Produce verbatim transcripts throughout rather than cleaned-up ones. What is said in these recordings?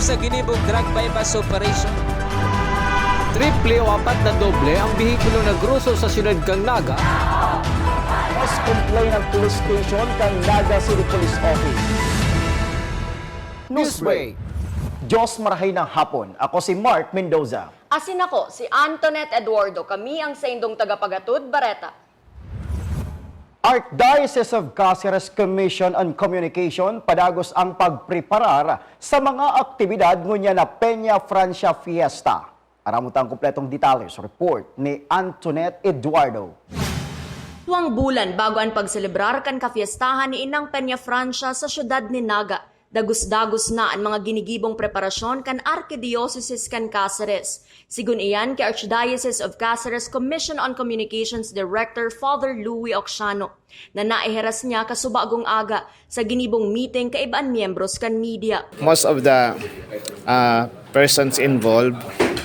Sa ginibong drug buy-bust operation. Triple o apat na doble ang behikulo na groso sa siyudad kan Naga. Mas complain ang police station kan Naga City Police Office. Newsbreak. Diyos marahay na hapon. Ako si Mark Mendoza. Asin ako, si Antoinette Eduardo. Kami ang saindong tagapagatod, Bareta. Archdiocese of Caceres Commission on Communication padagos ang pagpreparar sa mga aktibidad ngunyan na Peña Francia Fiesta. Aram mo ta ang kompletong detalye sa report ni Antoinette Eduardo. Duwang bulan bago an pagselebrar kan kafiestahan ni Inang Peña Francia sa siyudad ni Naga, dagos-dagos na an mga ginigibong preparasyon kan Arkidiosesis kan Caceres. Sigon iyan ki Archdiocese of Caceres Commission on Communications Director Father Louis Ocsiano, na naiheras niya kasubagong aga sa ginibong meeting kaiba an miyembros kan media. Most of the uh, persons involved,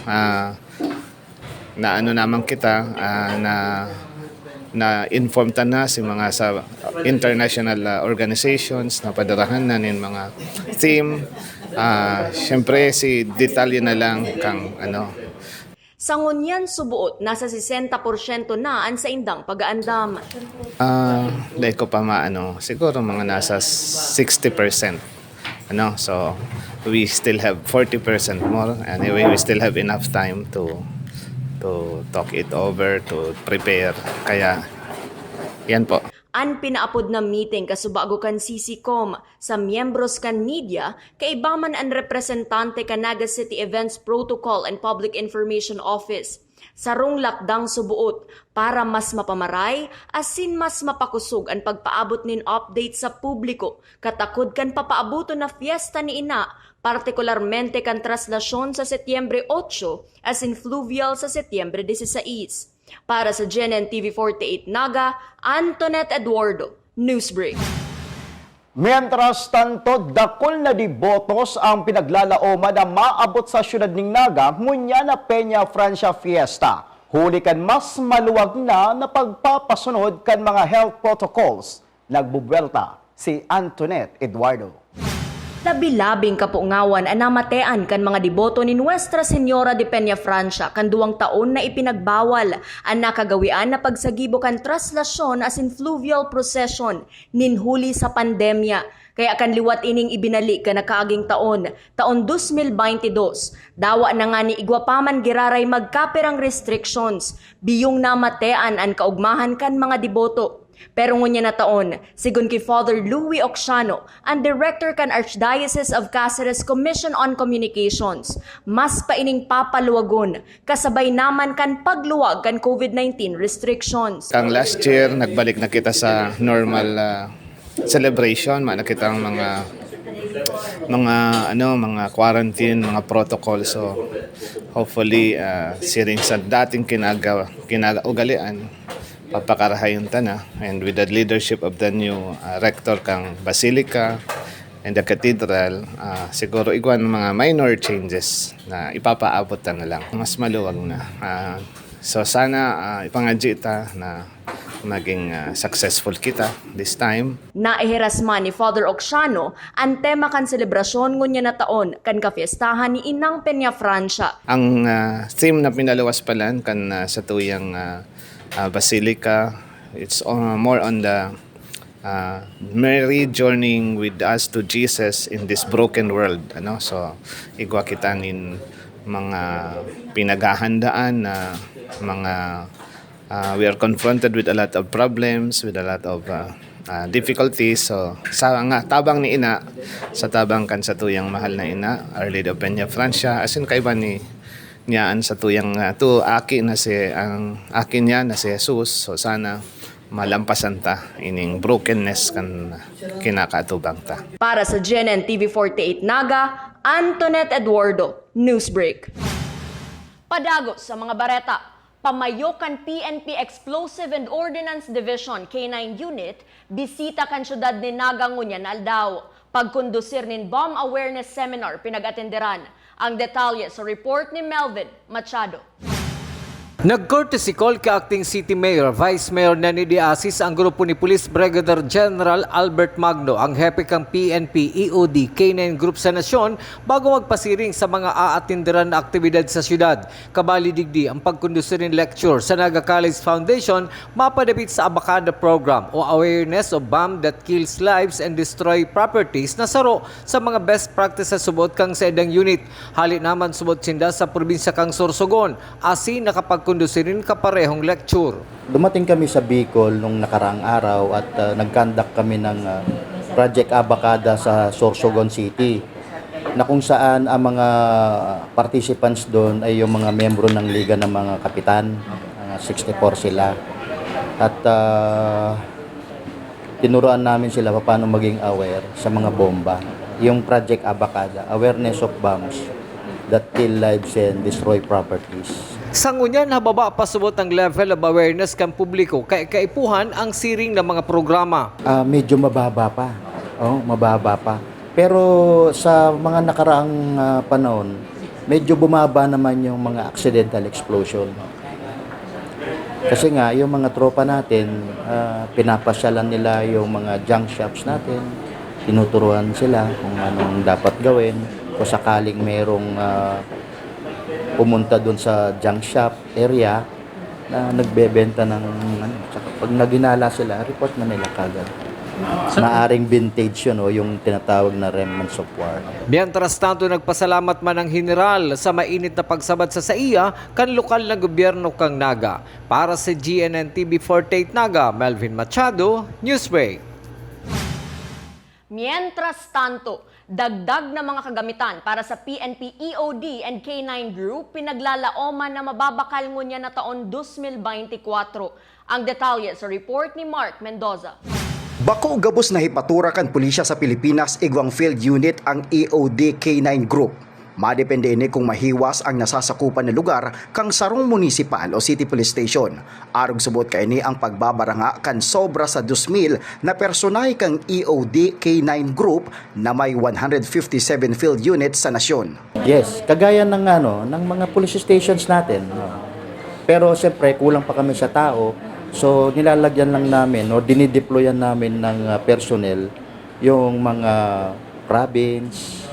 uh, na ano naman kita, uh, na na informed ta na si mga sa international uh, organizations na padarahan na nin mga theme. Uh, Siyempre, si detalye na lang kang ano, Sa ngunyan suboot, nasa sesenta porsyento na an saindang pag-aandam. Ah, dai ko pa maano, siguro mga nasa sixty percent. Ano, so we still have forty percent more. Anyway, we still have enough time to to talk it over, to prepare. Kaya yan po. An pinaapod na meeting kasubago kan C C com sa miyembros kan media, kaiba man an representante kan Naga City Events Protocol and Public Information Office. Sarong lakdang suboot para mas mapamaray asin mas mapakosog an pagpaabot nin update sa publiko katakod kan papaaboton na fiesta ni Ina, partikularmente kan traslasyon sa Setyembre otso asin fluvial sa Setyembre dieciséis. Para sa G N N T V forty-eight Naga, Antoinette Eduardo, Newsbreak. Mientras tanto, dakul na debotos ang pinaglalaoman na maabot sa siyudad ning Naga ngunyan na Peña Francia Fiesta, huli kan mas maluwag na na pagpapasunod kan mga health protocols. Nagbubuwelta si Antoinette Eduardo. Labi-labing kapungawan an namatean kan mga deboto ni Nuestra Señora de Peña Francia kan duwang taon na ipinagbawal an nakagawian na pagsagibo kan traslasyon asin fluvial procession nin huli sa pandemya. Kaya kan liwat ining ibinalik kan nakaaging taon, taon dos mil baynte dos, dawa na ngani igwa pa man giraray magkapirang restrictions, biyong namatean an kaugmahan kan mga deboto. Pero ngunyan na taon, sigon ki Father Louis Ocsiano, an Director kan Archdiocese of Caceres Commission on Communications, mas pa ining papaluwagon kasabay naman kan pagluwag kan COVID nineteen restrictions. Kang last year, nagbalik na kita sa normal ah, celebration, ma nakita ang mga mga ano, mga quarantine, mga protocol. So hopefully, ah, siring sa dating kinaga, kinaugalian, papakarahayon ta na. And with the leadership of the new ah, rector kang Basilica and the cathedral, ah, siguro igwa ng mga minor changes na ipapaabot ta na lang. Mas maluwag na. Ah, so sana ah, ipangadyi ta na maging ah, successful kita this time. Naihiras man ni Father Ocsiano an tema kan selebrasyon ngunyan na taon kan kafiestahan ni Inang Peña Francia. Ang ah, theme na pinaluwas palan kan ah, satuyang ah, ah, basilica, it's on, more on the ah, Mary journeying with us to Jesus in this broken world. Ano? So, igwa kita nin mga pinaghahandaan na mga ah, we are confronted with a lot of problems, with a lot of ah, ah, difficulties. So, sa nga tabang ni Ina, sa tabang kan satuyang mahal na Ina, Our Lady of Peña Francia, asin kaiba ni niya an satuyang ah, tu aki na si ang aki niya na si Jesus. So sana malampasan ta ining brokenness kan kinakaatubang ta. Para sa G N N T V forty-eight Naga, Antoinette Eduardo, Newsbreak. Padagos sa mga bareta, pamayo kan P N P Explosive and Ordnance Division K nine Unit, bisita kan siyudad ni Naga ngunyan na aldaw. Pagkondusir nin bomb awareness seminar pinag-atenderan. Ang detalye sa report ni Melvin Machado. Nag-courtesy call ki Acting City Mayor, Vice Mayor Neni de Asis ang grupo ni Police Brigadier General Albert Magno, ang hepe kan P N P E O D K nine Group sa nasyon, bago magpasiring sa mga aatinderan na aktibidad sa syudad. Kabali digdi ang pagkondusir nin lecture sa Naga College Foundation mapadapit sa Abacada Program o Awareness of Bomb That Kills Lives and Destroy Properties na saro sa mga best practices subot kan saindang unit. Hali naman subot sinda sa probinsya kan Sorsogon, asin nakapagkondusir nin kaparehong lecture. Dumating kami sa Bicol nung nakaraang araw at, ah, nag-conduct kami ng, ah, Project Abacada sa Sorsogon City, na kung saan ang mga participants doon ay yung mga miyembro ng Liga ng mga Kapitan, mga sixty-four sila. At, ah, tinuruan namin sila paano maging aware sa mga bomba. Yung Project Abacada, Awareness of Bombs That Kill Lives and Destroy Properties. Sa ngunyan, hababa pa subot ang level of awareness kan publiko, kaya kaipuhan ang siring na mga programa. Ah, medyo mababa pa. Oh, mababa pa. Pero sa mga nakaraang, ah, panahon, medyo bumaba naman yung mga accidental explosion. Kasi nga, yung mga tropa natin, ah, pinapasyalan nila yung mga junk shops natin. Tinuturuan sila kung anong dapat gawin. Kung sakaling merong, ah, pumunta dun sa junk shop area na nagbebenta ng ano, tsaka pag naginala sila, report na nila kagad. Maaring vintage yun o yung tinatawag na remnants of war. Mientras tanto, nagpasalamat man ang General sa mainit na pagsabat sa saiya kan lokal na gobyerno kan Naga. Para sa G N N T V forty-eight Naga, Melvin Machado, Newsbreak. Mientras tanto, dagdag na mga kagamitan para sa P N P E O D and K nine Group pinaglalaoman na mababakal ngunyan na taon dos mil beintikwatro. Ang detalye sa report ni Mark Mendoza. Bako gabos na hipatura kan pulisya sa Pilipinas igwang field unit ang E O D K nine Group. Madepende ini kung mahiwas ang nasasakupan na lugar kan sarong munisipal o city police station. Arog subot kaini ang pagbabaranga kan sobra sa dos mil na personahe kan E O D K nine Group na may one hundred fifty-seven field units sa nasyon. Yes, kagaya ng ano, ng mga police stations natin, no? Pero siyempre, kulang pa kami sa tao, so nilalagyan lang namin o dinideployan namin ng, ah, personnel yung mga province,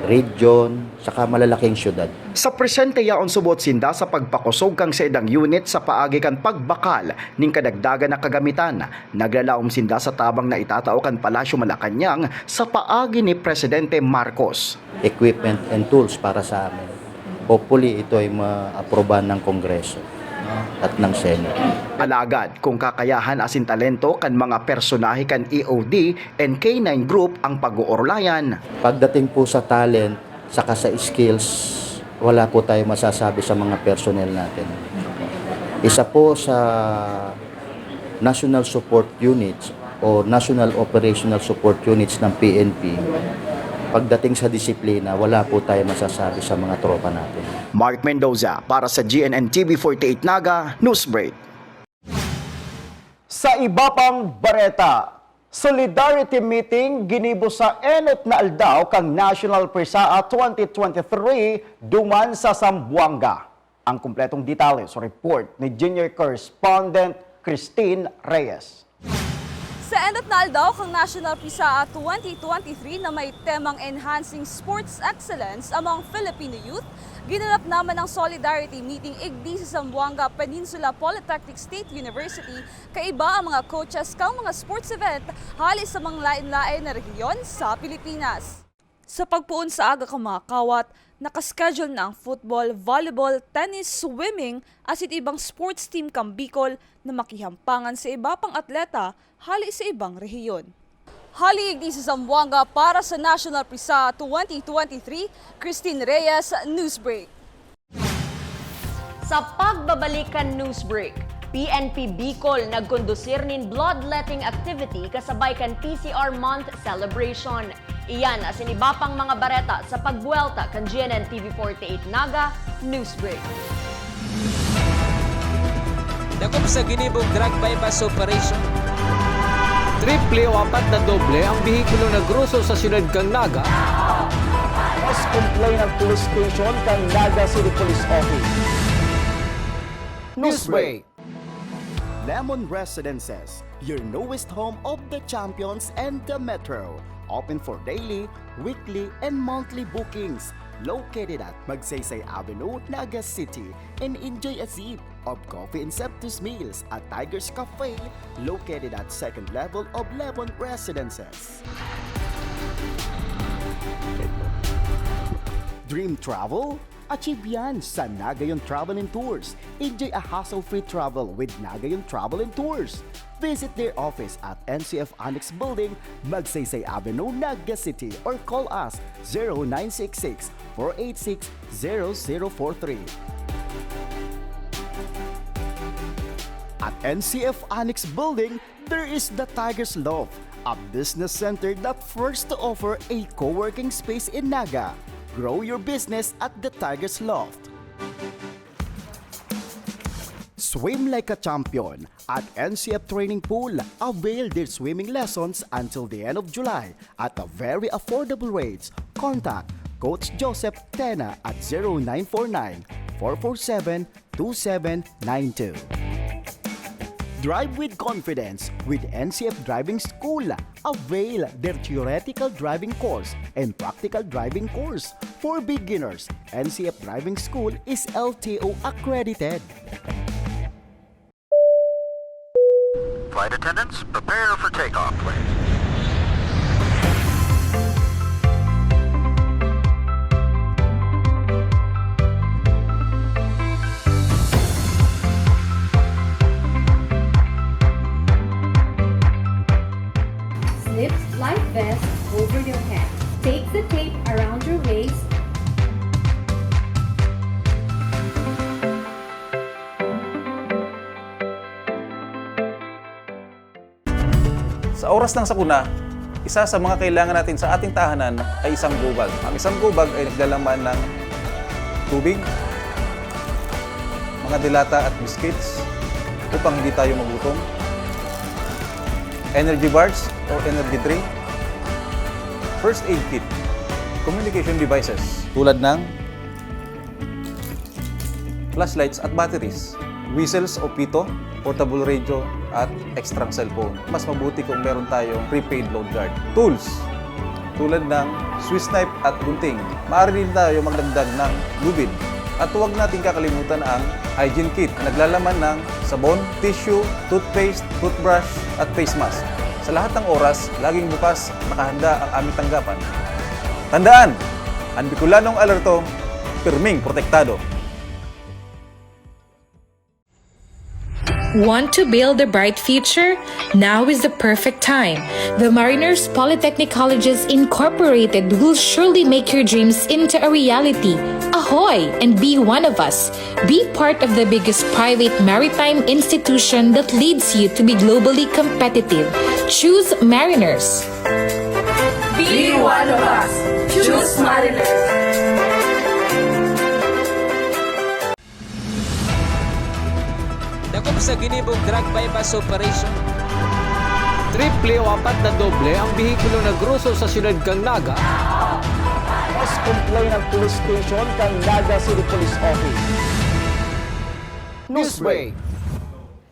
region, saka malalaking syudad. Sa presente, yaon subot sinda sa pagpakosog kan saindang unit sa paagi kan pagbakal nin kadagdagan na kagamitan. Naglalaom sinda sa tabang na itatao kan Palasyo Malacañang sa paagi ni Presidente Marcos. Equipment and tools para sa amin. Hopefully, ito ay maaprobahan ng Kongreso at ng Senate. Alagad, kung kakayahan asin talento kan mga personahe kan E O D and K nine Group ang pag-oorlayan. Pagdating po sa talent, saka sa skills, wala po tayo masasabi sa mga personnel natin. Isa po sa National Support Units o National Operational Support Units ng P N P, pagdating sa disiplina, wala po tayo masasabi sa mga tropa natin. Mark Mendoza para sa G N N T V forty-eight Naga Newsbreak. Sa iba pang bareta, Solidarity Meeting ginibo sa enot na aldaw kan National PRISAA twenty twenty-three duman sa Zamboanga. Ang kompletong detalye sa report ni Junior Correspondent Christine Reyes. Sa enot na aldaw kan National PRISAA twenty twenty-three na may temang Enhancing Sports Excellence Among Filipino Youth, ginanap naman ang Solidarity Meeting igdi sa Zamboanga Peninsula Polytechnic State University. Kaiba ang mga coaches kan mga sports event hali sa mga lain-lain na rehiyon sa Pilipinas. Sa pagpoon sa aga kan mga kawat, nakaschedule na ang football, volleyball, tennis, swimming, asin ibang sports team kan Bicol na makihampangan sa iba pang atleta hali sa ibang rehiyon. Hali igdi sa Zamboanga para sa National PRISAA twenty twenty-three, Christine Reyes, Newsbreak. Sa pagbabalik kan Newsbreak, P N P Bicol nagkondusir nin bloodletting activity kasabay kan P C R Month celebration. Iyan asin iba pang mga bareta sa pagbuwelta kan G N N T V forty-eight Naga Newsbreak. Dakop sa ginibong drug buy-bust operation. Triple o apat na doble ang behikulo na groso sa siyudad kan Naga. Mas complain ang police station kan Naga City Police Office. Newsbreak. Lemon Residences, your newest home of the champions and the metro. Open for daily, weekly, and monthly bookings. Located at Magsaysay Avenue, Naga City, and enjoy a sip of coffee and sumptuous meals at Tiger's Cafe, located at second level of Lemon Residences. Dream travel? Achieve yan sa Nagayon Travel and Tours. Enjoy a hassle-free travel with Nagayon Travel and Tours. Visit their office at N C F Annex Building, Magsaysay Avenue, Naga City, or call us zero nine six six, four eight six, zero zero four three. At N C F Annex Building, there is the Tiger's Loft, a business center that first to offer a co-working space in Naga. Grow your business at the Tiger's Loft. Swim like a champion at N C F Training Pool. Avail their swimming lessons until the end of July at a very affordable rates. Contact Coach Joseph Tena at zero nine four nine, four four seven, two seven nine two. Drive with confidence with N C F Driving School. Avail their theoretical driving course and practical driving course. For beginners, N C F Driving School is L T O accredited. Flight attendants, prepare for takeoff, please. Slip life vest over your head. Take the tape around your waist. Sa oras ng sakuna, isa sa mga kailangan natin sa ating tahanan ay isang gubag. Ang isang gubag ay naglalaman ng tubig, mga delata at biscuits upang hindi tayo magutom, energy bars or energy drink, first aid kit, communication devices tulad ng flashlights at batteries, whistles o pito, portable radio, at extrang cellphone. Mas mabuti kung meron tayong prepaid load guard. Tools, tulad ng Swiss knife at gunting. Maaari din tayo magdagdag ng lubid. At huwag nating kakalimutan ang hygiene kit na naglalaman ng sabon, tissue, toothpaste, toothbrush, at face mask. Sa lahat ng oras, laging bukas, nakahanda ang aming tanggapan. Tandaan, ang Bicolanong alerto, pirming protektado. Want to build a bright future? Now is the perfect time. The Mariners Polytechnic Colleges Incorporated will surely make your dreams into a reality. Ahoy! And be one of us. Be part of the biggest private maritime institution that leads you to be globally competitive. Choose Mariners. Be one of us. Choose Mariners. Dakop sa ginibong drug buy-bust operation. Triple o apat na doble ang behikulo na groso sa siyudad kan Naga. Mas complain ang police station kan Naga City Police Office. Newsbreak.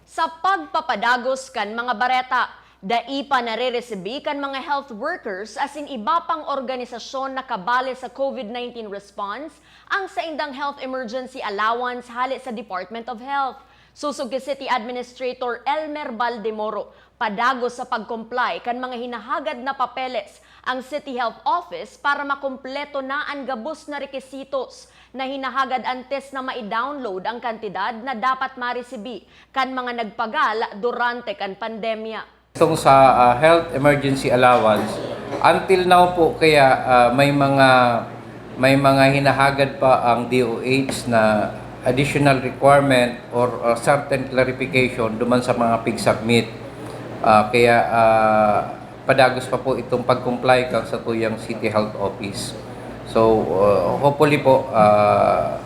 Sa pagpapadagos kan mga bareta, dai pa nareresibi kan mga health workers asin iba pang organisasyon na kabale sa COVID nineteen response ang saindang health emergency allowance hale sa Department of Health. Sosog ki City Administrator Elmer Baldemoro, padagos sa pag-comply kan mga hinahagad na papeles ang City Health Office para makumpleto na an gabos na rekisitos na hinahagad antes na mai-download ang kantidad na dapat maresibi kan mga nagpagal durante kan pandemya. Itong sa, ah, health emergency allowance, until now po kaya, ah, may mga, may mga hinahagad pa ang D O H na additional requirement or, ah, certain clarification duman sa mga pig-submit. Ah, kaya, ah, padagos pa po itong pag-comply kan satuyang City Health Office. So, ah, hopefully po, ah,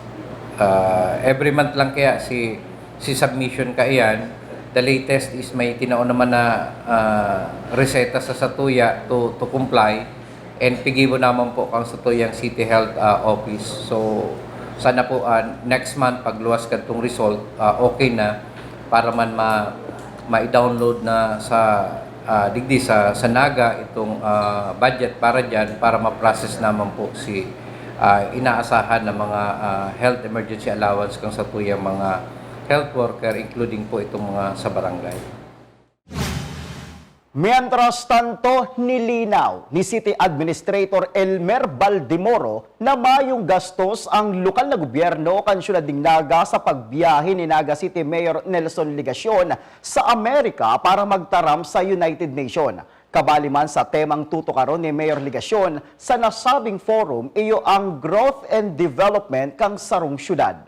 ah, every month lang kaya si, si submission kaiyan. The latest is may tinao naman na, ah, reseta sa satuya to, to comply. And pigibo naman po kan satuyang City Health, ah, Office. So, Sana po, ah, next month, pagluwas kadtong result, ah, okay na para man ma-, ma-download na sa, ah, digdi sa, sa Naga itong, ah, budget para diyan, para ma-process naman po si, ah, inaasahan na mga, ah, health emergency allowance kan satuyang mga health worker, including po itong mga sa barangay. Mientras tanto, nilinaw ni City Administrator Elmer Baldemoro na mayong gastos ang lokal na gobyerno kan siyudad nin Naga sa pagbiyahe ni Naga City Mayor Nelson Legacion sa Amerika para magtaram sa United Nation. Kabali man sa temang tutukaron ni Mayor Legacion sa nasabing forum, iyo ang growth and development kan sarong siyudad.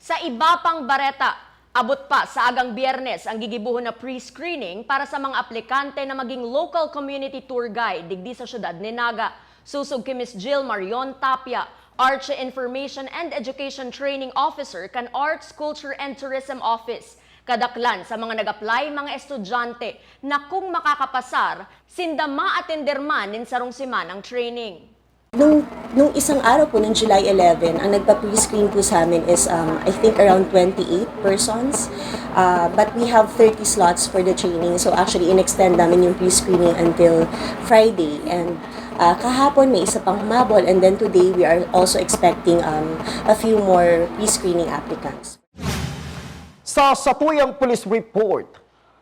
Sa iba pang bareta, abot pa sa agang Biyernes ang gigibohon na pre-screening para sa mga aplikante na maging local community tour guide digdi sa siyudad ni Naga. Sosog ki Miss Jill Marion Tapia, Arts Information and Education Training Officer kan Arts, Culture and Tourism Office. Kadaklan sa mga nag-apply, mga estudyante na kung makakapasar, sinda maatender man nin sarong semanang training. Nung, nung isang araw po, nung July eleven, ang nagpa-pre-screen po sa amin is, um, I think, around twenty-eight persons. Uh, but we have thirty slots for the training. So actually, in-extend namin yung pre-screening until Friday. And, uh, kahapon, may isa pang humabol. And then today, we are also expecting, um, a few more pre-screening applicants. Sa satuyang police report,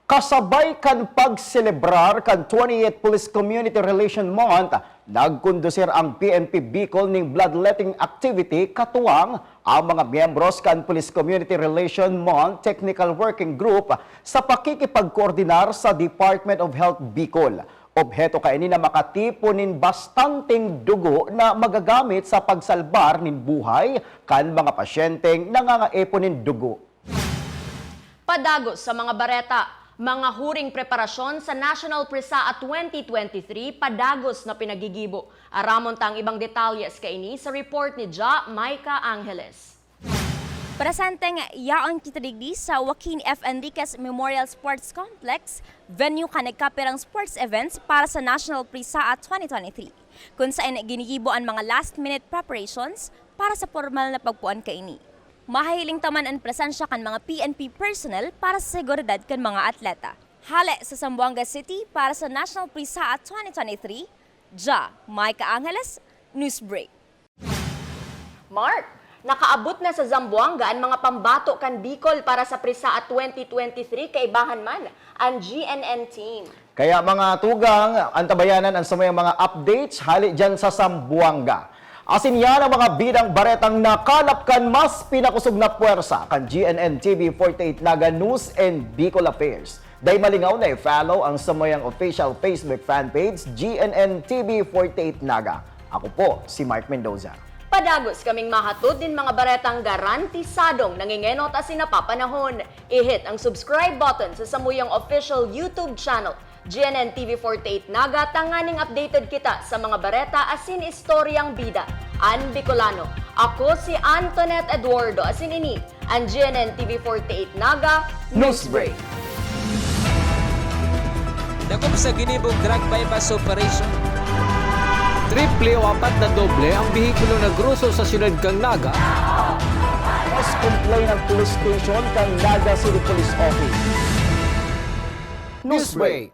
kasabay kan pagselebrar kan twentieth Police Community Relation Month, nagkondusir ang P N P Bicol ning bloodletting activity katuwang ang mga miyembros kan Police Community Relation Month Technical Working Group sa pakikipagkoordinar sa Department of Health Bicol. Obheto kaini na makatipon nin bastanteng dugo na magagamit sa pagsalbar nin buhay kan mga pasyenteng nangangaipon nin dugo. Padagos sa mga bareta, mga huring preparasyon sa National PRESAA twenty twenty-three padagos na pinagigibo. Aramon ta ang ibang detalyes kaini sa report ni Ja Micah Angeles. Presenteng yaon kita digdi sa Joaquin F. Enriquez Memorial Sports Complex, venue kan nagkapirang sports events para sa National PRESAA twenty twenty-three, kun saen ginigibo an mga last-minute preparations para sa pormal na pagpuan kaini. Mahihiling ta man an presensya kan mga P N P personnel para sa seguridad kan mga atleta. Hale sa Zamboanga City para sa National PRESAA twenty twenty-three, Ja Micah Angeles, Newsbreak. Mark, nakaabot na sa Zamboanga an mga pambato kan Bicol para sa PRESAA twenty twenty-three, kaibahan man an G N N team. Kaya, mga tugang, antabayanan an samuyang mga updates hale diyan sa Zamboanga. Asin yan ang mga bidang baretang nakalap kan mas pinakosog na pwersa kan G N N T V forty-eight Naga News and Bicol Affairs. Dai malingaw na i-follow ang samuyang official Facebook fan page, G N N T V forty-eight Naga. Ako po si Mark Mendoza. Padagos kaming mahatod nin mga baretang garantisadong nangengenot asin napapanahon. I-hit ang subscribe button sa samuyang official YouTube channel, G N N T V forty-eight Naga, tanganing updated kita sa mga bareta asin istoryang bida an Bicolano. Ako si Antoinette Eduardo, asin ini an G N N T V forty-eight Naga Newsbreak. Dakop sa ginibong drug buy-bust operation. Triple o apat na doble ang behikulo na groso sa siyudad kan Naga. Mas complain ang police station kan Naga City Police Office. Newsbreak.